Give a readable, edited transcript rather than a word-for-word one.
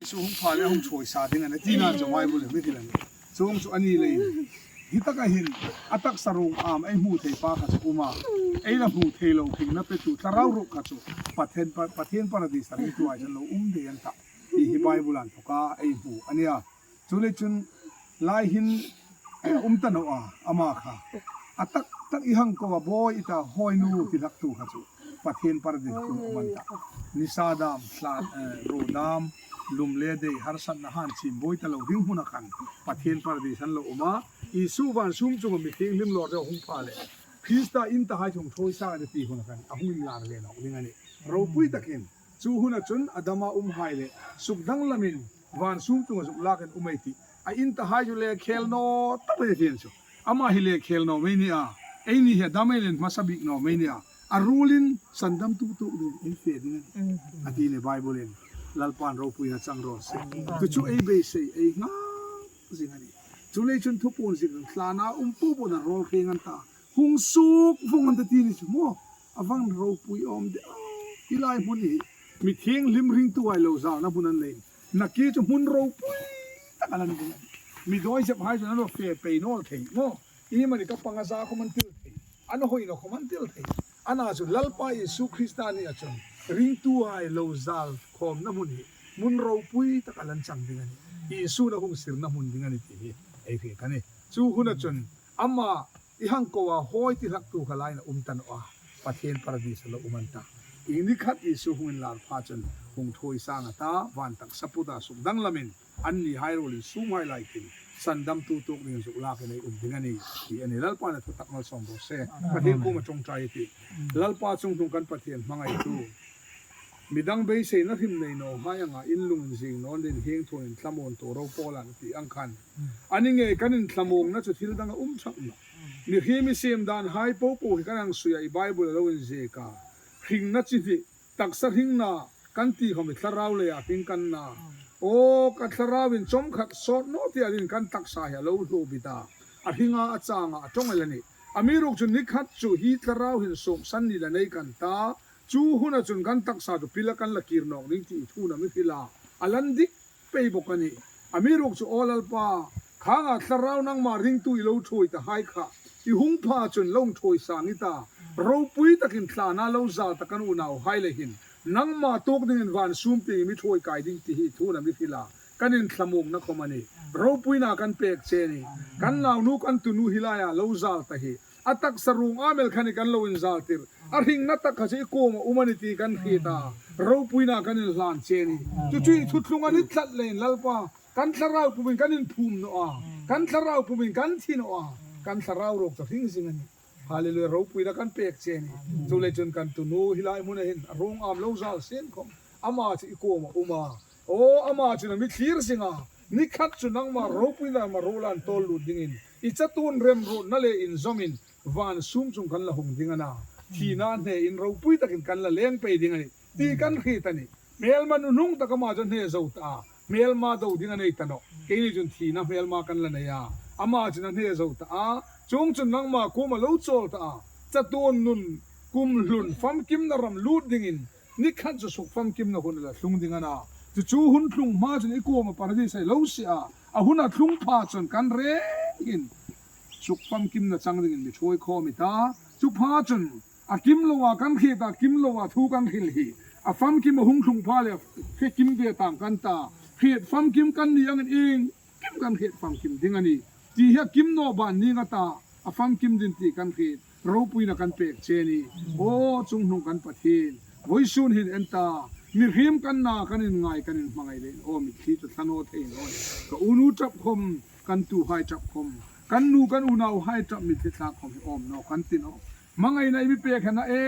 Cu hung pha le a hung chawi sa ding an ti nain cu Bible in hitin an Cung cu ani lei hi tak ah hin a taksa rung am ei hmu thei pa kha cu um a ei la hmu thei lo thing na petu thlarau ruk kha cu Pathian Pathian paradis a ringtu ai cun lo um de an tah ti hi Bible an thoka ei hmu ania Cu le cun lai hin um ta no a ama kha a tak tak i hang ko a bawi ita hawinu ti hlak tu kha cu Pathian paradis cu man ta nisa dam hlan ro dam lum le dei harsat na han chin bawi ta lo ding hmun a khan Pathian paradis an lo uma Isu van sum chung mi thianghlim lor deuh hung pha le Krista in ta hai chung thoi sa ti hun khan a hung in lar ve nok ding ani ropui takin chu hun a chun adama um hai le suk dang lamin Van sung cung a zuk lak in um ei ti. A inn ta hai cu le khel no tak ei fian cu. Amah hi le khel no mei ni a. Ei ni hi dam ei len hmasa bik no mei ni a. A rul in sandam tu tu ding ei fe ding ani. A ti ni Bible in Lalpan ropui na chang ro se. Tu chu ei bei sei ei nga zing ani. Chu lei chun thupun zik thlana um pu bu na rol kheng an ta. Hung suk vung an ta ti ni chu mo. Avang ropui awm de ti lai hmun hi mi thianghlim ringtu ai lo zal na hmun an nei naki chu hmun ropui tak alan ding ani mi dawi zep hai chuan an ro fe pei nawl thei maw i mani ka panga za khawm an til thei an hawi na khawm an til thei ana chu Lalpa Isu Krista ni achun ringtu ai lo zal khawm na hmun hi hmun ropui tak alan chang ding ani Isu na hung sir na hmun ding ani ti hi ei hriat ani chu hun achun ama I hang ko ah hawi ti hlak tu kha lai na um tan a Pathian paradis lo um an ta. I nikhat Jesuh hung in lar pha cun hung thawi sang ata van tak saput ah suk dang lam in an ni hai rawl in sum hai lai khin sandam tu tuk ding zuk lak in ei um ding ani ti ani Lalpa na thutak malsawm rawh seh. Pathian kum a tawngtai ti Lalpa cung hnung kan Pathian hmangaih tu Midang beisei na hrim nei no hai anga in lung in zing nawn din hing thun in thlamuan tu ro pawl an ti ang khan ani ngei kan in thlamung na chu thil dang a um thak no mi hrim i sim dan hai po po hi kan ang suia i bible alo in zeka hring na chi hnih taksa hring na kan ti khom i thlarau lei ah hring kan na aw ka thlarau in chom khat sawt no ti alin kan taksa hi alo hlu bita a hringa a changa a tong el ani ami ruk chu nikhat chu hi thlarau hin suk san ni la nei kan ta Cu hun ahcun kan taksa cu pil a kan la kir nawk ding ti i thu na mi hrilh ah a lan dik pei bawk a ni. A mi ruk cu, Aw Lalpa, khang ah thlarau nangmah ringtu i lo ṭhawi ta hai khah, i hung pha ahcun lawng ṭhawi sang i ta, ropui takin thlan ah lo zal ta kan unau hai le hin, nangmah tuk dingin van sum ping i mi ṭhawi kai ding ti hi thu na mi hrilh ah kan in thlamung na khom a ni. Ropui na kan pek che ni. Kan naunu kan tunu hi lai ah lo zal ta hi. A taksa rung amel khan i kan lo in zal tir. A hring na tak kha cu i kawm a um ani ti kan hri ta. Ropuina kan in hlan che ni. Cucu i thutlung an i tlat le in Lalpa kan thlarau pum in kan in phum no a. Kan thlarau pum in kan thi no a. Kan thlarau rawk cu hring zing ani. Hallelujah ropuina kan pek che ni. Cu le cun kan tunu hi lai hmun ah hin a rung am lo zal sen khom. Ama cu i kawm a um a. Aw ama cu na mithlir zing a. Nikhat cu nangmah ropuina ma rolan tawl lut ding in I catun remruatna le in zong in van sum cung kan la hung ding ana thina hne in ropui takin kan la leng pei ding ani ti kan hrit ani hmelma nuhnung tak ama chu hne zo ta hmelma do ding anei ta no keini chun thina hmelma kan la nei a ama chun a hne zo ta a chung chun nangma kum a lo chawl ta a chatun nun kum hlun famkim na ram lut ding in nikhat chu suk famkim na hun la thlung ding ana chu chu hun thlung hma chun i kum a paradis ai lo si a A hun a thlung pha cun kan reng in suk famkim na cang dingin mi ṭhuai khawm i ta. Cu pha cun a kim lo ah kan hriat ah kim lo ah thu kan hril hi a famkim a hung thlung pha le hriat kim ve tang kan ta. Hriat famkim kan ni angin ing kim kan hriat famkim ding ani. Ti hi a kim no ban ning a ta a famkim din ti kan hriat. Ropui na kan pek che ni. Aw cunghnung kan Pathin voi sun hin en ta mihrim kan na kan in ngai kan in hmangai len aw mitthli cu thlanaw thei nawn ka unu ṭap khom kan tu hai ṭap khom kan nu kan unau hai ṭap mitthli tla khom hi awm no kan tin aw mangai na i mi pek he na e.